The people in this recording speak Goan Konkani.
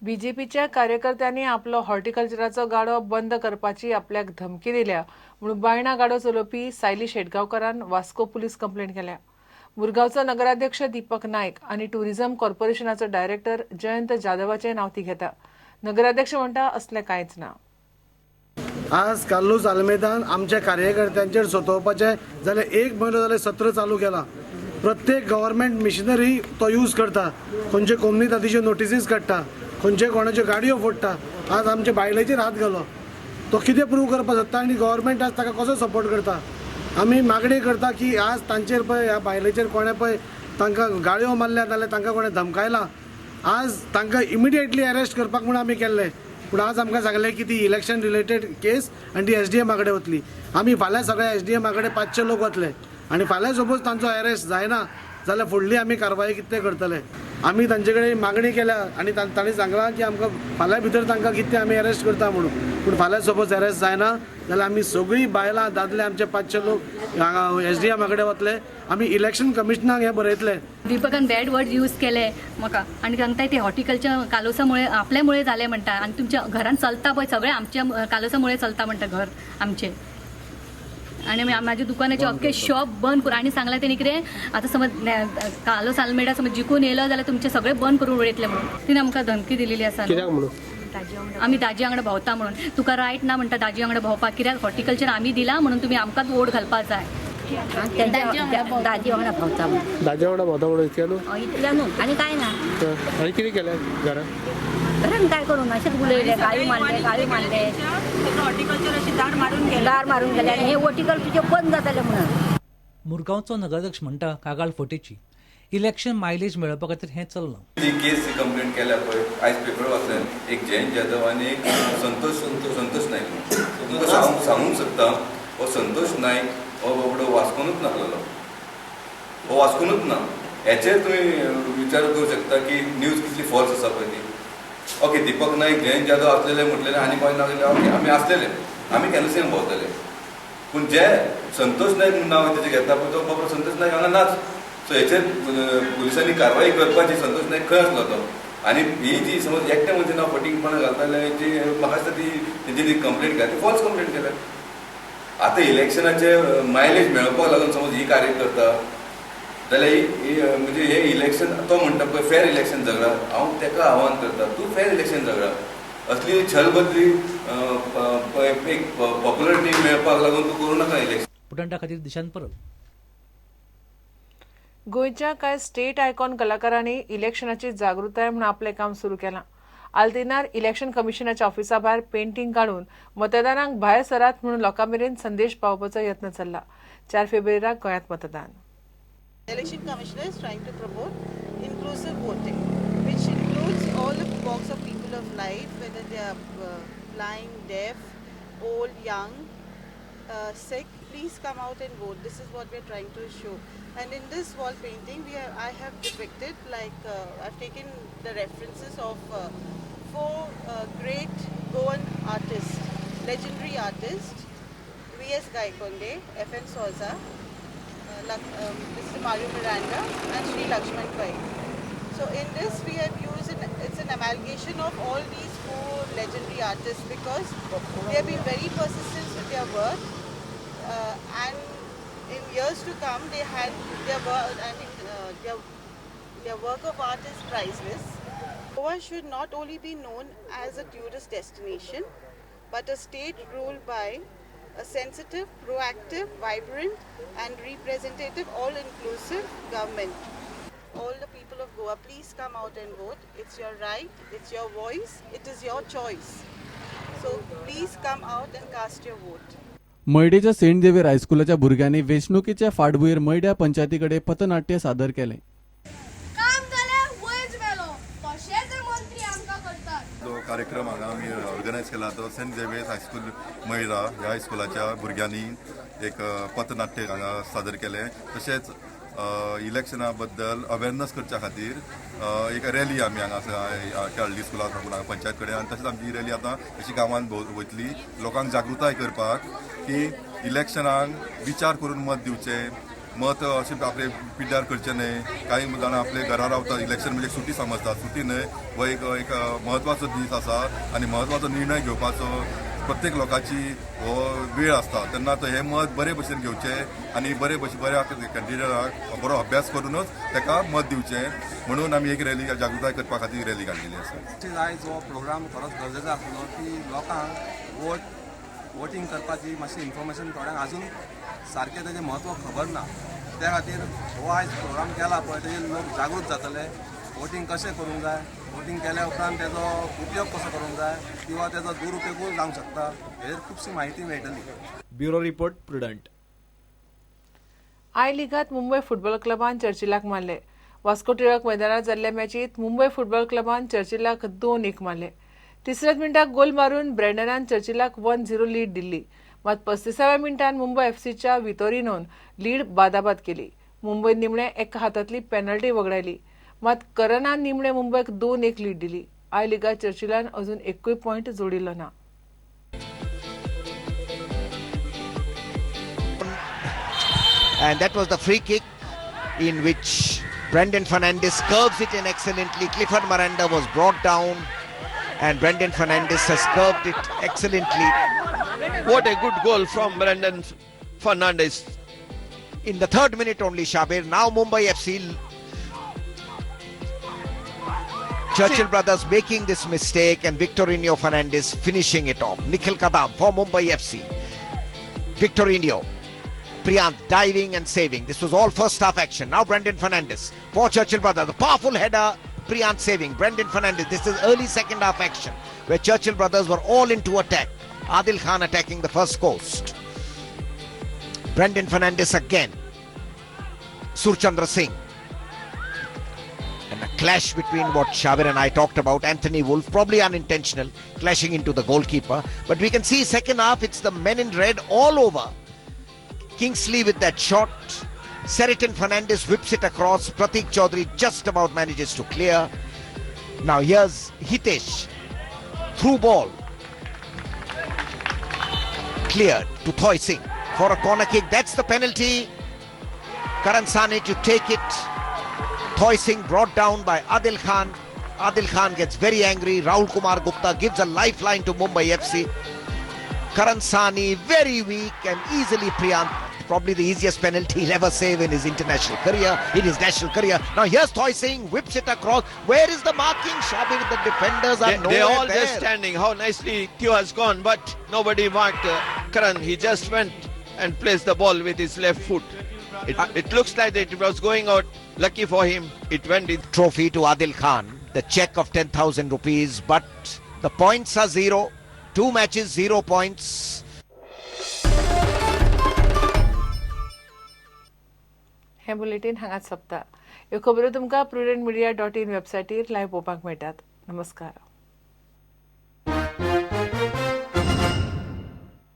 बीजेपीच्या कार्यकर्त्यांनी आपलो हॉर्टिकल्चराचो गाडो बंद करपाची आपल्याक धमकी दिल्या म्हणून बायणा गाडो चलोवपी सायली शेटगांवकारान वास्को पुलीस कंप्लेंट केल्या. मुरगांवचो नगराध्यक्ष दीपक नायक आनी टुरिझम कॉर्पोरेशनाचो डायरेक्टर जयंत जाधवाचें नांव ती घेता. नगराध्यक्ष म्हणटा, असलें कांयच ना. आज कार्लूस आल्मेदान आमच्या कार्यकर्त्यांचेर सतोवपाचें जाल्यार एक म्हयनो जालें सत्र चालू केलां. प्रत्येक गव्हर्मेंट मिशनरी तो यूज करता. खंयचे कोमनिदादीच्यो नोटिसीस काडटा, खंयचे कोणाच्यो गाडयो फोडटा. आज आमच्या बायलेचेर हात घालो. तो कितें प्रूव करपाक सोदता आनी गव्हर्मेंट आज ताका कसो सपोर्ट करता? आमी मागणी करता की आज तांचेर पळय, ह्या बायलेचेर कोणें पळय तांकां गाळयो मारल्या नाल्यार तांकां कोणें धमकायलां, आज तांकां इमिडिएटली अरेस्ट करपाक म्हूण आमी केल्लें. पूण आज आमकां सांगलें की ती इलेक्शन रिलेटेड केस आनी ती एसडीएमा कडेन वतली. आमी फाल्यां सगळे एसडीएमा कडेन 500 लोक वतले आनी फाल्यां सपोज तांचो अरेस्ट जायना जाल्यार फुडली आमी कारवाई कितें करतले. आमी तांचे कडेन मागणी केल्या आनी तांणी सांगलां की आमकां फाल्यां भितर तांकां कितें आमी अरेस्ट करता म्हणून. पूण फाल्यां सपोज अरेस्ट जायना जाल्यार आमी सगळीं बायलां, दादले, आमचे 500 लोक हांगा एसडीएमा कडेन वतले. आमी इलेक्शन कमिशनाक हें बरयतले. दीपकान बॅड वर्ड यूज केले म्हाका आनी सांगता ते हॉर्टिकल्चर कालोसामुळे आपल्यामुळे जाले म्हणटा आनी तुमच्या घरान चलता पळय सगळें आमच्या कालोसामुळे चलता म्हणटा घर आमचे आनी म्हाज्या दुकानाचे अख्खे शॉप बंद करून. आनी सांगलां तेणी कितें, आतां समज कार्लोस आल्मेडा समज जिखून येयलो जाल्यार तुमचे सगळे बंद करून उडयतले म्हणून तिणे आमकां धमकी दिलेली आसा न्हू. कित्याक म्हणून? आमी दाजी वांगडा भोंवता म्हणून. तुका रायट ना म्हणटा दाजी वांगडा भोंवपाक. कित्याक हॉर्टिकल्चर आमी दिला म्हणून तुमी आमकांच वोट घालपाक जाय. त्यांच्या दाजी वांगडा भोंवता म्हणून. दाजी वांगडा भोंवता म्हणून इतक्या न्हू? हय, इतल्या न्हू, आनी काय ना. आनी कितें केलें घरान? घरान काय करूं ना, अशेंच उलयले, गाळी मारले, गाळी मारले. हॉर्टिकल्चर अशी दार मारून गेले. दार मारून गेले आनी हे हॉर्टिकल्चर तुजें बंद जातलें म्हणून. मुरगांवचो नगराध्यक्ष म्हणटा, कागाळ फटीची, इलेक्शन मायलेज मेळोवपा खातीर हें चल्लां. जी केस कंप्लेंट केल्या पळय, आयज पेपर वाचल्यान, एक जयंत जाधव आनी एक संतोष संतोष नायक म्हणून. तुमकां सांगूंक सोदता, हो संतोष नायक हो बाबडो वास्कोनूच नासलेलो, हो वास्कोनूच ना. हेचेर तुमी विचार करूं शकता की न्यूज कितली फॉल्स आसा पळय ती. ओके, दीपक नायक, जयंत जाधव आसलेले म्हटलेले आनी कोण नासलेले. ओके, आमी आसलेले, आमी कॅनवसींग भोंवतले. पूण जे संतोष नायक म्हणून नांव तेजें घेता पळय, तो बाबडो संतोष नायक हांगा नाच. सो हेचेर पुलिसांनी कारवाई करपाची, संतोष नायक खंय आसलो तो. आनी ही जी समज एकट्या मनशां नांव फटींगपणां घालताले जी, म्हाका दिसता ती तेंची जी कंप्लेंट केल्या ती फॉल्स कंप्लेंट केल्या. आतां इलेक्शनाचे मायलेज मेळोवपाक लागून समज ही कार्य करता जाल्यार ही म्हणजे हे इलेक्शन तो म्हणटा पळय फेर इलेक्शन झगडा, हांव ताका आव्हान करता, तूं फेर इलेक्शन झगडा. असली छलबदली एक पॉप्युलरिटी मेळपाक लागून तूं करूं नाका इलेक्शन. पुटंटा खातीर दिशांत परब. गोंयच्या कांय स्टेट आयकॉन कलाकारांनी इलेक्शनाची जागृताय म्हणून आपलें काम सुरू केलां. आल्तिनार इलेक्शन कमिशनाच्या ऑफिसा भायर पेंटींग काडून मतदारांक भायर सरात म्हणून लोकां मेरेन संदेश पावोवपाचो यत्न चल्ला. 4 फेब्रुवारीक गोंयांत मतदान. Election Commissioner is trying to promote inclusive voting, which includes all the walks of people of life, whether they are blind, deaf, old, young, sick. Please come out and vote. This is what we are trying to show. And in this wall painting, I have depicted, like I've taken the references of four great Goan artists, legendary artists, V.S. Gaitonde, F.N. Souza, Mr. Mario Miranda and Sri Lakshman Pai. So in this we have used, it's an amalgamation of all these four legendary artists because they have been very persistent with their work and in years to come they had their work, I mean their work of art is priceless. Goa should not only be known as a tourist destination but a state ruled by a sensitive, proactive, vibrant, and representative, all inclusive government. All the people of Goa, please come out and vote. It's your right, it's your voice, it is your choice. So please come out and cast your vote. मयडेच्या Saint Xavier हायस्कुलाच्या भुरग्यांनी वेंचणुकेच्या फाटभुंयेर मयड्या पंचायती कडेन पथनाट्य सादर केलें. काम जालें, वयच मेलो. तशेंच हे मंत्री आमकां करतात. जो कार्यक्रम हांगा आमी ऑर्गनायज केला तो सेंट झेवियर्स हायस्कूल मयरा ह्या हायस्कुलाच्या भुरग्यांनी एक पथनाट्य हांगा सादर केलें. तशेंच इलेक्शना बद्दल अवेरनस करच्या खातीर एक रॅली आमी हांगा काडली स्कुला साकून हांगा पंचायत कडेन आनी तशेंच आमची रॅली आतां अशी गांवांत वयतली लोकांक जागृताय करपाक की इलेक्शनाक विचार करून मत दिवचें. मत अशें आपले पिड्ड्यार करचें न्हय. कांय जाणां आपले घरा रावता, इलेक्शन म्हणजे सुटी समजता. सुटी न्हय, हो एक एक म्हत्वाचो दीस आसा आनी म्हत्वाचो निर्णय घेवपाचो प्रत्येक लोकांची हो वेळ आसता. तेन्ना तो हें मत बरे भशेन घेवचें आनी बरे भशेन बऱ्या कॅन्डिडेटाक बरो अभ्यास करूनच ताका मत दिवचें म्हणून आमी एक रॅली, जागृताय करपा खातीर रॅली काडलेली आसा. आयज हो प्रोग्राम खरोच गरजेचो आसलो की लोकांक वोटींग करपाची मातशी इन्फॉर्मेशन, थोड्यांक अजून सारकें तेजें म्हत्व खबर ना. त्या खातीर हो आयज प्रोग्राम केला पळय, तेजेर लोक जागृत जातले, वोटींग कशें करूंक जाय, वोटींग केल्या उपरांत तेजो उपयोग कसो करूंक जाय किंवा तेजो दुरुपयोगूय जावंक शकता, हेजेर खुबशी म्हायती मेळटली. Bureau report, Prudent. I लिगात मुंबय फुटबॉल क्लबान चर्चिलाक मारले. वास्को टिळक मैदानात जाल्ल्या मॅचीत मुंबय फुटबॉल क्लबान चर्चिलाक 2-1 मारले. तिसऱ्याच मिनटाक गोल मारून ब्रँडनान चर्चिलाक 1-0 लीड दिल्ली. मात 35व्या मिनटान मुंबय एफसीच्या वितोरिनोन लीड बादाबाद केली. मुंबयन निमणे एका हातांतली पेनल्टी वगडायली. मात करनान निमणे मुंबयक 2-1 लीड दिली. I लिगात चर्चिलान अजून एकूय पॉयंट जोडिल्लो ना. And that was the free kick in which Brendan Fernandez curves it in excellently. Clifford Miranda was brought down and Brendan Fernandez has curved it excellently. What a good goal from Brendan Fernandez. In the third minute only, Shabir. Now Mumbai FC. Churchill Brothers making this mistake and Victorino Fernandez finishing it off. Nikhil Kadam for Mumbai FC. Victorino. Priyant diving and saving. This was all first half action. Now Brendan Fernandez for Churchill Brothers. The powerful header, Priyant saving. Brendan Fernandez. This is early second half action where Churchill Brothers were all into attack. Adil Khan attacking the first coast. Brendan Fernandez again. Surchandra Singh. And a clash between what Shabir and I talked about. Anthony Wolf, probably unintentional, clashing into the goalkeeper. But we can see second half, it's the men in red all over. Kingsley with that shot. Seriton Fernandez whips it across. Pratik Chaudhary just about manages to clear. Now here's Hitesh. Through ball. Cleared to Thoy Singh for a corner kick. That's the penalty. Karan Sane to take it. Thoy Singh brought down by Adil Khan. Adil Khan gets very angry. Rahul Kumar Gupta gives a lifeline to Mumbai FC. Karan Sani very weak and easily Priyant. Probably the easiest penalty he'll ever save in his international career, in his national career. Now here's Thoy Singh, whips it across. Where is the marking, Shabir? The defenders are nowhere They're all there. Just standing. How nicely Theo has gone, but nobody marked Karan. He just went and placed the ball with his left foot. It looks like it was going out. Lucky for him, it went in. Trophy to Adil Khan, the check of 10,000 rupees, but the points are 0. 2 matches, 0 points. हें बुलेटीन हांगाच सोंपता. ह्यो खबरो तुमकां prudentmedia.in वेबसायटीर लायव्ह पळोवपाक मेळटात. नमस्कार.